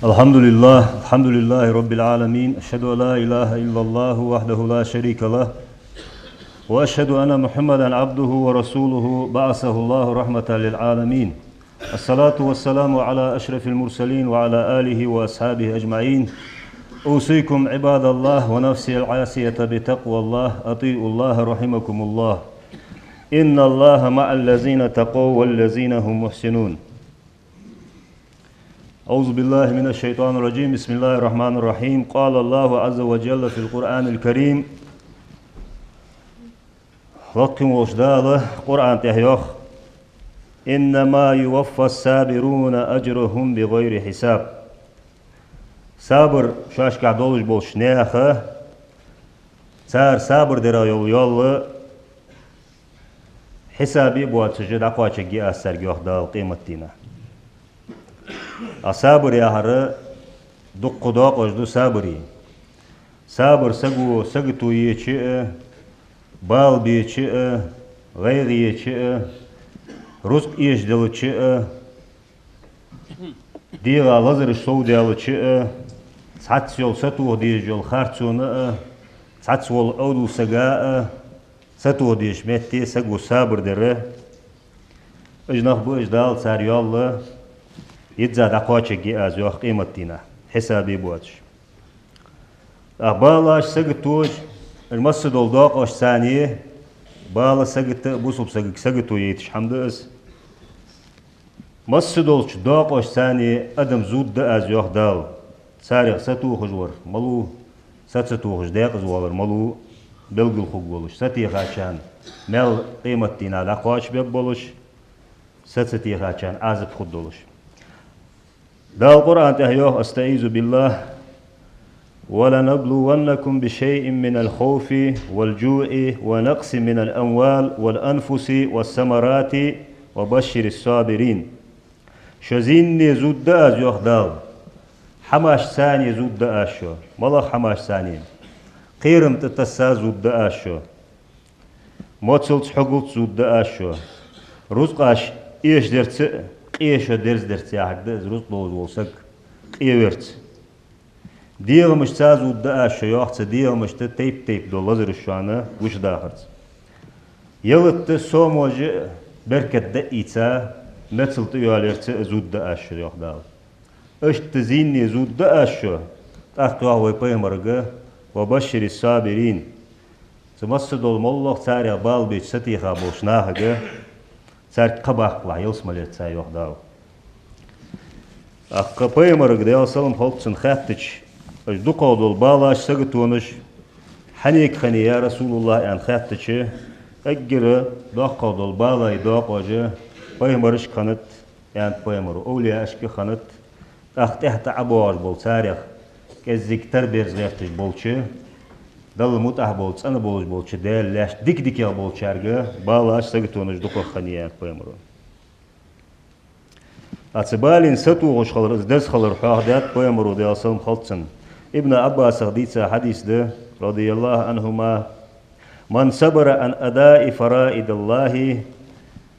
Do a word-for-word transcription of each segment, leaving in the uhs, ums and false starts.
الحمد لله، الحمد لله رب العالمين. أشهد أن لا إله إلا الله وحده لا شريك له، وأشهد أن محمدا عبده ورسوله بعثه الله رحمة للعالمين. الصلاة والسلام على أشرف المرسلين وعلى آله وأصحابه أجمعين. أوصيكم عباد الله ونفسي العاصية بتقوى الله. أطيعوا الله رحمكم الله. إن الله مع الذين اتقوا والذين هم محسنون. أعوذ بالله من الشيطان الرجيم. بسم الله الرحمن الرحيم. قال الله عز وجل في القرآن الكريم. Лакхе волча Дала Къуръан тӀа йоах: إنما يوفى الصابرون أجرهم بغير حساب. Сабар шоашкахь долаш болча наьха, цар сабар дара йола йоал хьисабе боацаш дӀакхоачаргья аз царга, йоах Дала, къематдийнахь. А сабар яхар дукха доакъош да сабаре. Сабар саго сагото еча а, бала беча а, гӀайгӀа еча а, рузкъа эшаделча а, дегӀа лазараш совдаьлча а, цхьацца йола сатоха дезаш йола харцонна а, цхьацца вола Ӏовдал сага а, сатоха дезача метте саго сабар дар. Уж нах ба уж, Дала цар йоал йизза дӀакхоачаргья аз, йоах, къематдийнахь, хьисабе боацаш. ТӀаккха балаш, саготаш, уж массадола доакъош царна, бала, сагота а бусалба сагага сагото яйташ хӀама да из. Массадолча доакъош царна адам зувргда аз, йоах Дала. Царех сатохаш вар малув, са ца тохаш декъаза воалар малув белгала хургволаш, сатехачарна маьл къематдийнахь дӀакхоачабергболаш, са ца техачарна Ӏазап хургдолаш. Дала Къуръан тӀа йоах: أستعيذ بالله. ولنبلونكم بشيء من الخوف والجوع ونقص من الأموال والأنفس والثمرات وبشر الصابرين. Шо зийнне зувргда аз, йоах Дала. ХӀамашца зувргда аз шо. МалагӀа хӀамашца? Кхерам тӀатесса зувргда аз шо. Моцалца, хьогалца зувргда аз шо. Рузкъаш эшадерца а, къе шо дерзадерца, яхар да из, рузкъа довза вола саг къе верца. ДегӀамашца зувргда аз шо, йоах, цу дегӀамашта тайп-тайпара дола лазараш шоана гучадахарца. Ялат а, сомаш а беркат даийца, мецал тӀайоалаярца а зувргда аз шо, йоах Дала. Иштта зийнне зувргда аз шо, тӀаккха йоах вай пайхамарга: وبشر الصابرين. Цу массадола моллагӀа царех бала беча сатеха болча нахага, царга кхаъ баккхалахь ялсмалеца, йоах Дала. ТӀаккха пайхамарга, Даьла салам хилда цунна, хаьттача, уж дукхагӀа дола балаш, саготонаш хьанга хиннай, я РасулуллахӀ, аьнна хаьттача, эггара доккхагӀа дола балай доакъош пайхамарашка хиннад, аьннад пайхамаро, овлияашка хиннад, тӀаккха тӀехьа тӀа ӀобоагӀаш бола царех кӀеззига тара берза гӀерташ болча, Далла мутӀахьа бола, цӀена болаш болча Даьла лаьшта дика-дикагӀа болчарга балаш, саготонаш дукхагӀа хиннай, аьннад пайхамаро. ТӀаккха цу балийна сатохаш хилар, из деза хилар хьоахадаьд пайхамаро, Даьла салам хилда цунна. Ибн Ӏаббасах дийца хьадис да, رضي الله عنهما: من صبر عن أداء فرائض الله.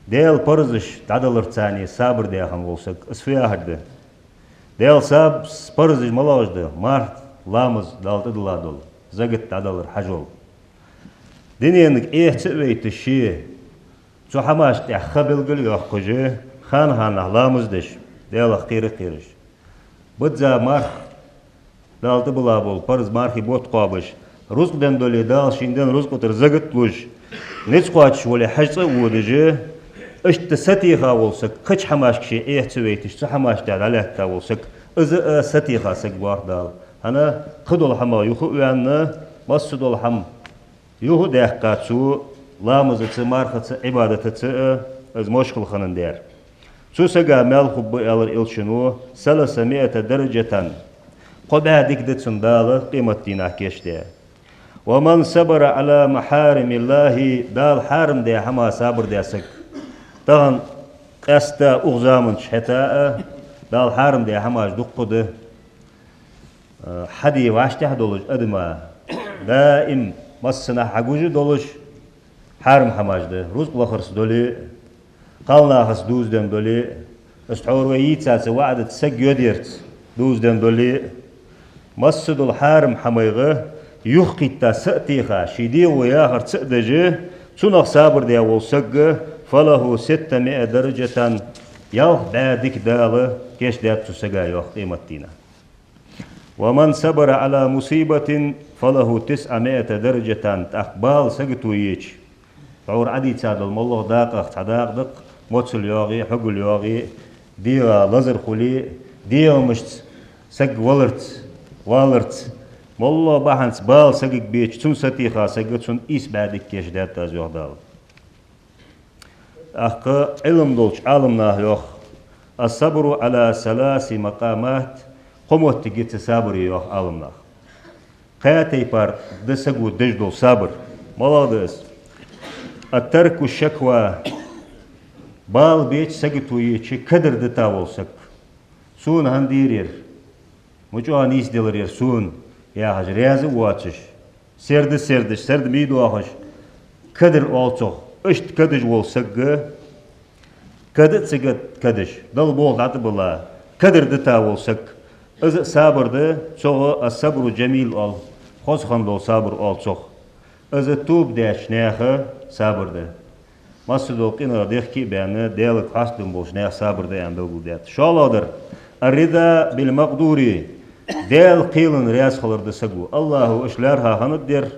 Даьла парзаш дӀадаларца сабар даь хинна вола саг, из фу яхар да? Даьла саб-, парзаш малагӀаш да? Марха, ламаз, Дала тӀадилла дола, закат дӀадалар, хьажол. Дуненга эхь ца а вайташ ше, цу хӀамашта тӀехьа ха белгалйоаккхаш, хана-ханахь ламаз деш, Даьлах кхера а кхераш. Бизза марха, Дала тӀабилла бола парз мархий бутт кхоабаш, рузкъа денна дале, Дала шийна денна рузкъа тӀара закат луш, низ кхоачаш вале, хьажцӀа а водаш, иштта сатеха вола саг, кхыча хӀамашка ше эхь ца вайташ, цу хӀамашта тӀехьа дӀалаьтта вола саг, из а сатеха саг, йоах Дала. ХӀана, кхыдола хӀама юха а ваьнна, массадола хӀама юха а даьккха цо, ламазаца, мархаца, Ӏибадатаца а, из мошхал хиннад ер. Цу сага маьл хургба, аьлар Элчано, ثلاثمائة درجة. Кхо бӀаь дика да цунна Дала къематдийнахь кийчдаь. ومن صبر على محارم الله, Дала хьарам даь хӀамах сабар даь саг. Тахан къаьстта укх заман чу хӀета а Дала хьарам даь хӀамаш дукха да. Э, хьаде вӀаштӀехьа долаш адама, даим массанахьа хьагуш а долаш, хьарам хӀамаш да, рузкъа лахарца дале а, кхалнахаца дувзаденна дале а, из тхьовра вай йийцача ваӀдаца саг йоадаярца, дувзаденна дале а, массадола хьарам хӀамайх юхакхийтта са а теха, ший дегӀо яхар ца а деш, цунах сабар даь вола саг, فله ستمائة درجة, ялх бӀаь дика Дала кийчдаьд цу сага, йоах, къематдийнахьа. ومن صبر على مصيبة فله تسعمائة درجة, тӀаккха бала сагото еча, дӀахо Ӏадийца дола моллагӀа дакъах цхьа дакъа да-кх, моцал йоагӀе, хьогал йоагӀе, дегӀа лазар хуле, дегӀамашца саг валарца, валарца, моллагӀа бахьанца бала сагага беча, цунна сатеха сага, цунна ийс бӀаь дика кийчдаьд аз, йоах Дала. ТӀаккха Ӏилма долча Ӏаламнаха йоах: الصبر على ثلاث مقامات, кхо моттиг я цу сабаре, йоах Ӏаламнаха. Кхаь тайпара да саго деш дола сабар. МалагӀа да из? الترك الشكوى, бала беча, сагото еча, кадар дита вола саг. Сона хӀана дийрар, ма чӀоагӀа нийсделар ер сона, яхаш, раьза а воацаш, серда сердаш, серда мий доахаш, кадар оал цох. Иштта кадаж вола саг, кад а ца кад-, кадаш, Далла болх дӀатӀабилла, кадар дита вола саг, из а сабар да, цох الصبر الجميل оал, хоза хинна дола сабар оал цох. Из тоба деча наьха сабар да. Массадола къинах дехке а баьнна, Даьлага хьастам болча наьха сабар да аьнна белгалдаьд. ШоллагӀдар: الرضا بالمقدور, Даьла кхелана раьза хилар да саго. АллахӀа иштта лаьрхӀа хиннад ер,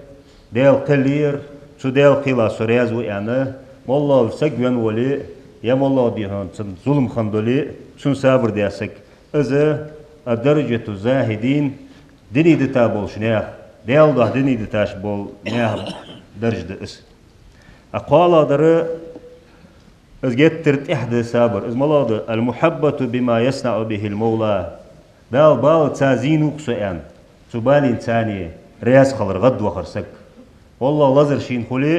Даьла кхел я ер, цу Даьла кхела со раьза ва аьнна, моллагӀа саг венна вале а, е моллагӀа дийхьа цунна зулам хинна дале а, цунна сабар даь саг. Из а درجة الزاهدين, дин дита болча наьха, Даьла духьа дин диташ бола наьха дарж да из. ТӀаккха кхоалагӀдар, из геттара тӀехьа да сабар, из малагӀа да: المحبة بما يصنع به المولى. Дала бала ца зийнув-кх со аьнна, цу балийна царна раьза хилар, гӀадвахар саг. МоллагӀа лазар шийна хуле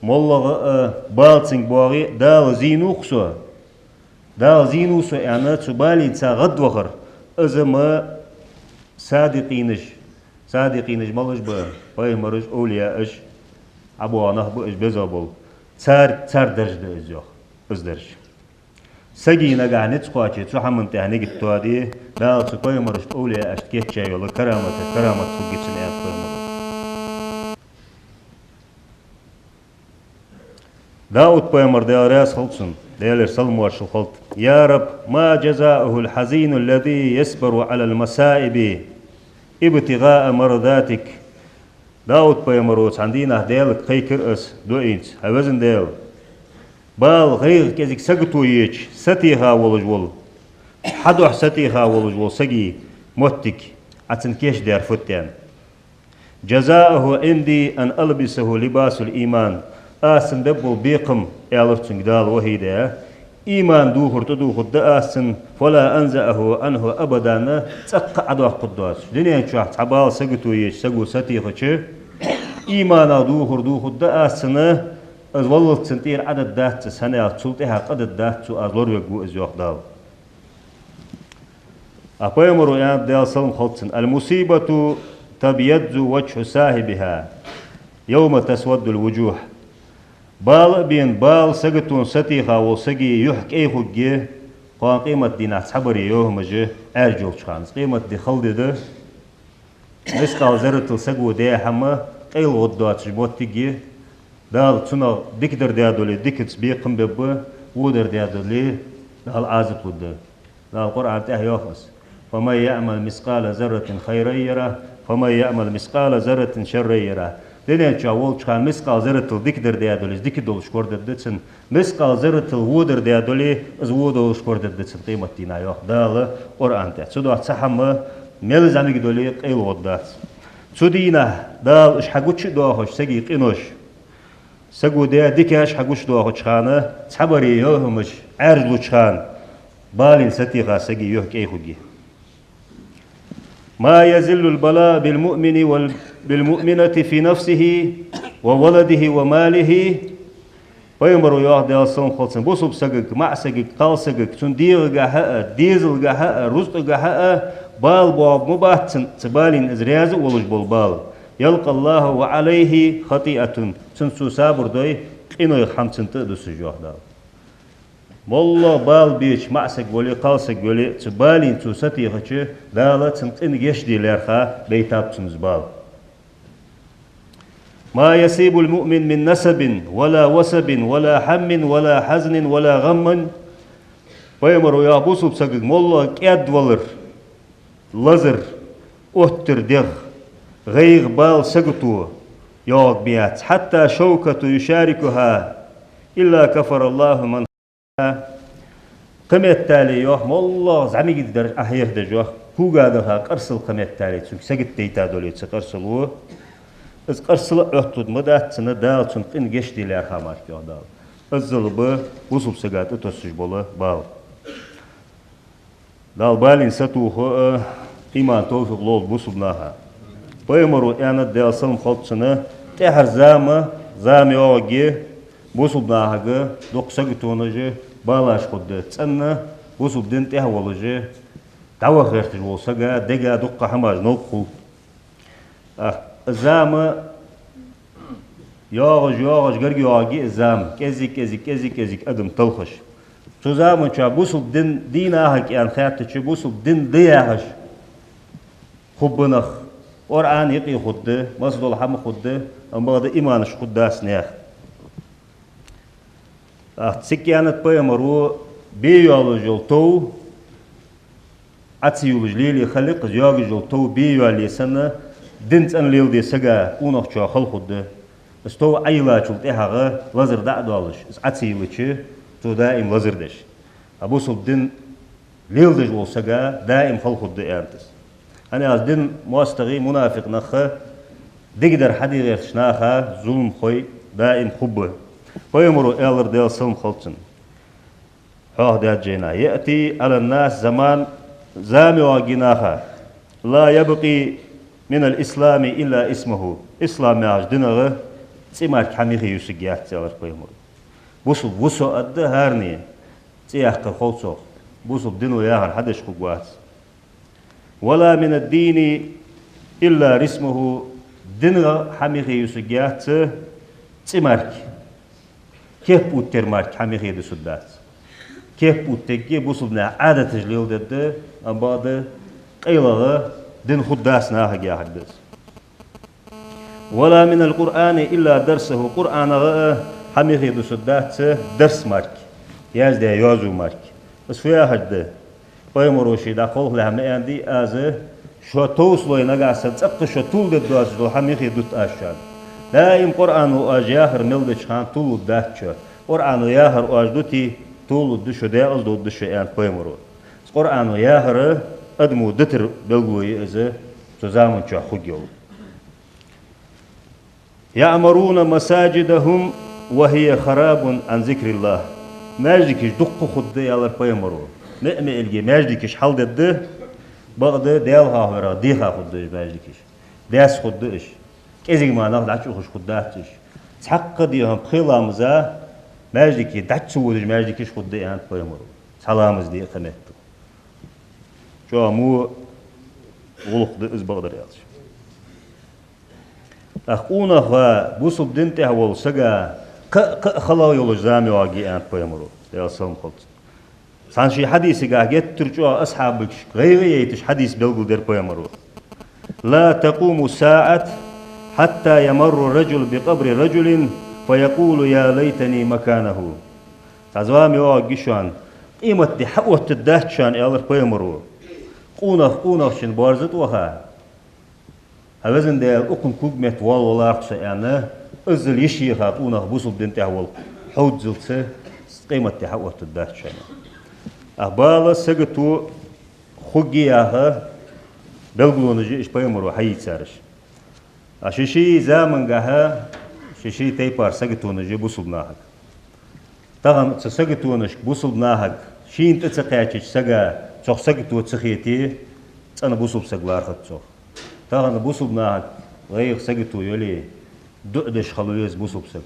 а, моллагӀа, а, бала цунга боагӀе а, Дала зийнув-кх со, Дала зийнув со аьнна, цу балийна царна гӀадвахар, из ма садикъинаш, садикъинаш малаш ба, пайхамараш, овлияаш, Ӏабоагӏа нах ба уж беза бола. Цар, цар дарж да из, йоах, из дарж. Сага нагахь низ кхоаче, цу хӀаман тӀехь нигат тоаде, Дала цу пайхамарашта, овлияашта кийчъяь йола карамат, карамат хургья цунна, аьннад пайхамара. Дауд-пайхамар, Даьла раьза хилва цунна, Даьлера салам-моаршал хилда: يا رب، ما جزاء الحزين الذي يصبر على المصائب ابتغاء مرضاتك. Дауд-пайхамара цхьан дийнахьа Даьлага кхайкар из дуӀайца: хьай везан Даьла, бала, гӀайгӀа, кӀезига сагото еча сатеха волаш вола, хьа духьа сатеха волаш вола сага моттиг, Ӏа цунна кийчдаьр фуд аьнна. جزاؤه عندي أن ألبسه لباس الإيمان. Аз цунна бергбола бекхам, аьлар цунга Дала вахьий даь, иман духар тӀадувхаргда аз цунна, فلا أنزعه عنه أبدا, цӀаккха а Ӏодоаккхаргдоацаш. Дунен чухь цхьа бала, сагото еча саго сатехача, иманах духар дувхаргда аз цунна, из валлалца цунна тӀера Ӏодергдац из, хӀана аьлча цул тӀехьагӀа къа дергдац цо, аз лоравергва из, йоах Дала. А пайхамара аьннад, Даьла салам хилда цунна: المصيبة تبيض وجه صاحبها يوم تسود الوجوه. Бала а бена, бала, саготонна сатеха вола сага юхь кӀай хургья кхоана къематдийнахьа цхьабарий йовхьамаш Ӏаьржа йолча хана. Къематди хала ди да, мискъал зарратал саго даь хӀама къайла гӀоргдоацаш моттиг я. Дала цунах дикадар даь дале, дикаца бекхам бергба, водар даь дале, Дала Ӏазап лургда. Дала Къуръана тӀа йоах из: فمن يعمل مثقال ذرة خيرا يره، ومن يعمل مثقال ذرة شرا يره. Дунен чухь волча хана мискъал зарратал дикадар даь дале, из дика долаш корадергда цунна, мискъал зарратал водар даь дале, из во долаш корадергда цунна къематдийнахьа, йоах Дала Къуръана тӀа. Цудухьа цхьа хӀама мел зӀамига дале а къайла гӀоргдац. Цу дийнахьа Дала уж хьагучадоахаш сага къинош, саго даь дикаш хьагучадоахача хана, цхьабарий йовхьамаш Ӏаьржлуча хана, балийна сатеха сага юхь кӀай хургья. ما يزال البلاء بالمؤمن وال-، بالمؤمنة في نفسه وولده وماله. Пайхамара йоах, Даьла салам хилда цунна, бусалба сагага, маӀа сагага, кхалсагага, цун дегӀагахьа а, дезалгахьа а, рузкъагахьа а бала боагӀаргма бац цунна, цу балийна из раьза а волаш бола бала. يلقى الله وعليه خطيئة. Цунна цо сабар дой, къинойх хӀама цунна тӀа а дусаш, йоах Дала. МоллагӀа бала беча маӀа саг вале, кхалсаг вале, цу балийна цо сатехача, Дала цунна къина гешт де лаьрхӀа байтаб цунна из бала. ما يصيب المؤمن من نصب ولا وصب ولا هم ولا حزن ولا غم. Пайхамаро йоах, бусалба сагага моллагӀа кӀаьдвалар, лазар, оттар дегӀ, гӀайгӀа, бала сагото йоагӀаргбац, حتى الشوكة يشاكها إلا كفر الله من خالفها. Кхыметтел йоах, моллагӀа зӀамига дар Ӏохьехадеш йоах, кога даха къарсал кхыметтел цунга сагатдайта дале цу къарсало, из къарсал а оттаргда ма дац цунна, Дала цунна къина гешт де лаьрхӀа мара йоах Дала. Иззал ба бусалба сага тӀатоссаш бола бала. Дала балийна сатоха а, иман, товфикъ лолда бусалба наха. Пайхамаро аьннад, Даьла салам хилда цунна, тӀехьара зама, зама йоагӀаргья, бусалба нахага дукха саготонаш а, балаш хургда, цӀена бусалба дина тӀехьа волаш а, дӀаваха гӀерташ вола сага дега дукха хӀамаш новкъа хул. Ах, зама йоагӀаш, йоагӀаш, гарга йоагӀаргья из зама, кӀезиг-кӀезиг, кӀезиг-кӀезиг адам талхаш. Цу заман чу бусалба дин дийна ахьа кӀен хаьттача, бусалба дин да яхаш хургба нах, Къуръан юкъе хургда, массадола хӀама хургда, амма бакъда иманаш хургдац наьха. Ах, цига аьннад пайхамаро, бе йоаллаш йола тов Ӏо ца йолаш лелае хилалехь, из йоагаш йола тов бе йоалае санна, дин цӀена леладе сага къонахчоа хала хургда. Из тов Ӏойиллачул тӀехьагӀа лазар дӀа а доалаш, из Ӏо ца йиллача, цо даим лазар деш. А бусалба дин леладеш вола сага даим хала хургда, аьннад из. ХӀана аьлча дина моастагӀий, мунафикъ нах, дикадар хьаде гӀертача наха зуламхой даим хургба. Пайхамаро аьлар, Даьла салам хилда цунна. Хьоахадаьд жайна: يأتي على الناس زمان, зама йоагӀаргья наха, لا يبقى من الإسلام إلا اسمه. Ислам яхача динах цӀи мара хӀама юхе юсаргьяц, аьлар пайхамаро. Бусалба ва со аргда хӀаране, цӀи яккхар хул цох, бусалба дино яхар хьадеш хургвац. ولا من الدين إلا رسمه. Динах хӀама юхе юсаргьяц цӀи мара. Кеп оттаяр мара хӀама юхе дусаргдац. Кеп оттаергья, бусалба наьха Ӏадаташ леладергда, амма бакъда къайлагӀа дин хургдац нахага яхаргда из. ولا من القرآن إلا درسه. Къуръанах а хӀама юхе дусаргдац дарс мара, яздаь йоазув мара. Из фу яхар да? Пайхамаро ше дӀакхалхалехь ма аьннадий аз: шо товсалой, нагахьа санна цӀаккха шо тувладергдоацаш дола хӀама юхе дут аз шоана. Даим Къуръано оаш яхар мел деча хана тувлалургдац шо. Къуръано яхар оаш дутий, тувлалургда шо, декъаза долаш да шо, аьннад пайхамаро. Къуръано яхар адамо дитар белгало я из, цу заман чу хургйола. يعمرون مساجدهم وهي خراب عن ذكر الله. Маьждигаш дукха хургда, аьлар пайхамаро. Меа-меаргахьа маьждигаш хьалдергда, бакъда Даьла хьоахаварах деха хургда уж маьждигаш. Даьсса хургда уж. КӀезига мара нах дӀачуухаш хургдац уж. Цхьаккха дийнахьа пхе ламаза маьждиге дӀа ца водаш маьждигаш хургда, аьннад пайхамаро. Цхьа ламаз де а кхаметтел. ЧӀоагӀа во гӀулакх да из, бакъдар аьлча. ТӀаккха къонах ва, бусалба дина тӀехьа вола сага кхы а, кхы а халагӀа йолаш зама йоагӀаргья, аьннад пайхамаро, Даьла салам хилда цунна. Цхьан ший хьадисагахь геттара чӀоагӀа асхьабашка гӀайгӀа яйташ хьадис белгалдир пайхамаро: لا تقوم الساعة حتى يمر الرجل بقبر الرجل فيقول يا ليتني مكانه. Цхьа зама йоагӀаргья шоана, къематди хьаоттаргдац шоана, аьлар пайхамаро. Къонах къонахчун боарза тӀа ваха, хьа везан Даьла, укхун кулг метта воалаваларах со, аьнна, иззал йиш йийха къонах бусалба дина тӀехьа вола хьовззалца къематди хьаоттаргдац шоана. Ах, бала, сагото хургья яха белгалонаш я уж пайхамаро хьайийцараш. А ший-ший замангахьа ший-ший тайпара саготонаш я бусалба нахага. Тахан цу саготонашка бусалба нахага шийна тӀа ца кхаьчача сага цох сагото ца хете, цӀена бусалба саг лархӀац цох. Тахан бусалба нахага гӀайгӀа, сагото йоле, дуӀа деш хила веза бусалба саг.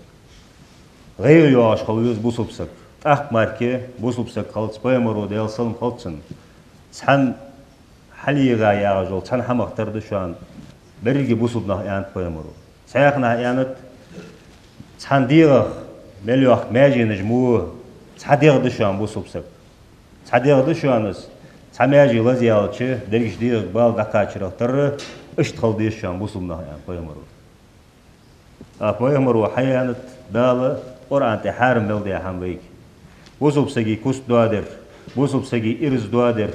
ГӀайгӀа йоагӀаш хила веза бусалба саг. ТӀаккха мара бусалба саг хилац, пайхамаро, Даьла салам хилда цунна, цхьан хьалъегӀа яхаш йола цхьан хӀамах тара да шоана беррига бусалба нах, аьннад пайхамаро. Цхьаькханахьа аьннад: цхьан дегӀах мел йоккха маьженаш мо, Цхьа дегӀ да шоана бусалба саг. Цхьа дегӀ да шоана из. Цхьа маьже лазаяьлча, дерригача дегӀага бала дӀакхачарах тарра, иштта хила деза шоана бусалба нах, аьннад пайхамаро. А пайхамаро хьаяьннай, Дала Къуръан тӀа хьарам мел даь хӀама вайга. Бусалба сага куст доадар, бусалба сага ираз доадар,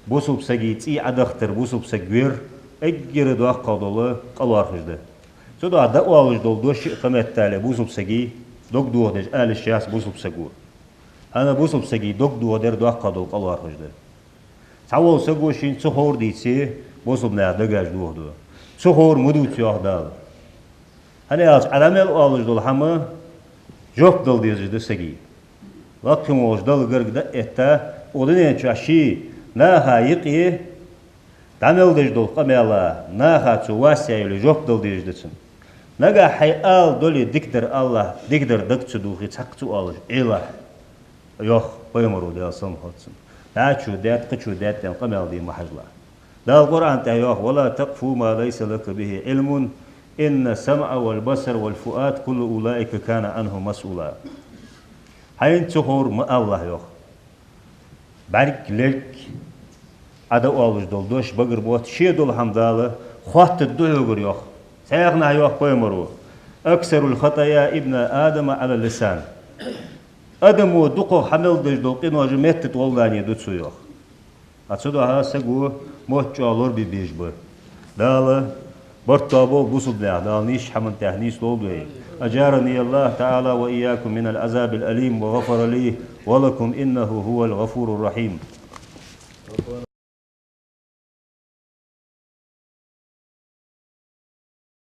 бусалба сага цӀий Ӏодахийтар, бусалба саг вер, эггара доккхагӀа дола къа лоархӀаш да. Цудухьа дӀаоалаш дола дош а кхаметтале бусалба сага дог дохадеш ала йиш яц бусалба саго. ХӀана бусалба сага дог дохадар доккхагӀа дола къа лоархӀаш да. Цхьавола саго шийна ца ховр дийце, бусалба наьха дегаш дохаду. Ца ховр ма дувца, йоах Дала. ХӀана аьлча, Ӏа дӀа мел оалаш дола хӀама жоп дала дезаш да сага. Лакхе волча Далла гарга дӀа а этта, укх дунен чу ший наха юкъе дӀа мел деш дола къамаьл, наха цо вас яь йоле жоп дала дезаш да цунна. Нагахь хьай ала дале дикадар алалахь, дикадар дага ца дохе цхьаккха ца оалаш Ӏелахь. Йоах пайхамаро, Даьла салам хилда цунна. ДӀачо даьд, кхычо даьд аьнна къамаьл де ма хьажалахь. Дала Къуръан тӀа йоах: «ولا تقف ما ليس لك به علم إن السمع والبصر والفؤاد كل أولئك كان عنه مسؤولا». Хьайна ца ховр ма алалахь, йоах. БӀарг, лерг, Ӏа дӀаоалаш дола дош, багара мотт, ше дола хӀама Дала хоаттаргда хьогара, йоах. Цхьаькханахьа йоах пайхамаро: «أكثر خطايا ابن آدم على اللسان». Адамо дукхагӀа хьа мел деш дола къинош меттата гӀолла да цо, йоах. А цудухьа саго мотт чӀоагӀа лорабе безаш ба. Дала барт тоаболба бусалба наьха, Дала нийсача хӀаман тӀа нийслолда вай. أجارني الله تعالى وإياكم من العذاب الأليم وغفر لي ولكم إنه هو الغفور الرحيم.